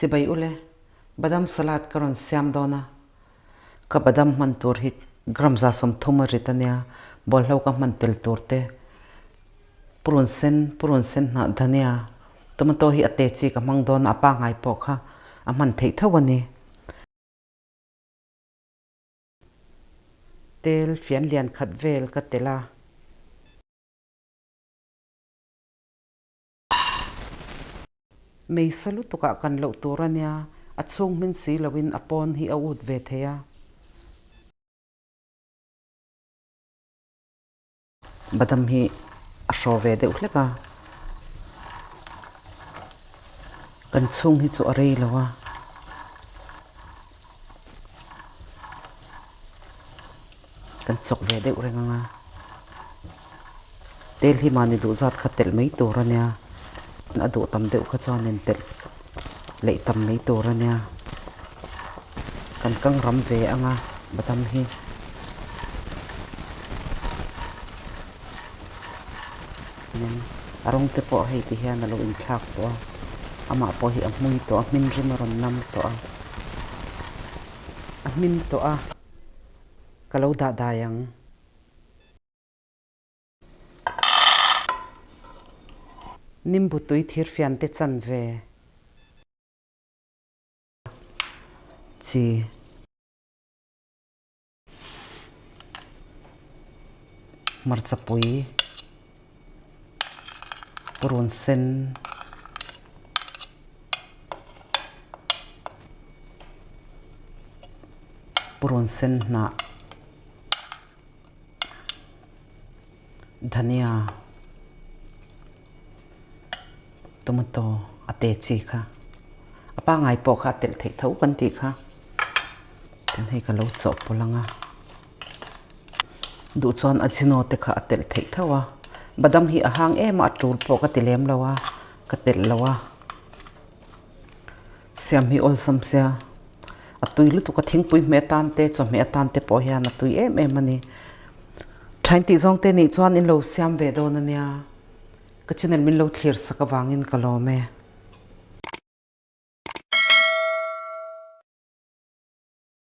Chibai ule, badam salad ka rawn siam dawn a, ka badam hman tur hi gram 30 a rit a nia, bawlhlo ka hman tel tur te, purun sen, purun sen hnah dhania, tomato hi a te chi ka hmang dawn a, a pangngai pawh kha a hman theih tho a ni. Tel fian lian khat vel ka tel a. Meisa lutukah kan loh tur a nia, a chhung hmin si loin a pawn hi a ut ve thei a. Badam hi a hraw ve deuh hlek a, kan chhung hi chu a rei lo a. Kan chawk ve deuh reng ang a, tel hi mahni duh zat kha telh mai tur a nia, a duh tam deuh kha chuan in telh leh tam mai tur a nia, kan kang ram ve ang a badam hi. A rawng te pawh hei ti hian a lo inthlak tawh a, amah pawh hi a hmui tawh a, hmin rim a rawn nam tawh a, a hmin tawh a. Ka lo dah dai ang. Nimbu tui thirfian te chan ve. Chi. Hmarcha pui. Purun sen. Purun sen hnah dhania tomato a te chi kha a pangngai pawh kha a telh theih tho kan tih kha chuan hei ka lo chawhpawlh ang a duh chuan ajino te kha a telh theih tho a badam hi a hang em a a tul pawh ka ti lem lo a ka telh lo a. Siam hi awlsam sia a tui lutuk a thingpui hmeh atan te chawhmeh atan te pawh hian a tui em em a ni. Thain tih zawng te nih chuan in lo siam ve dawn a nia ka channel min lo thlir sak avangin ka lawm e.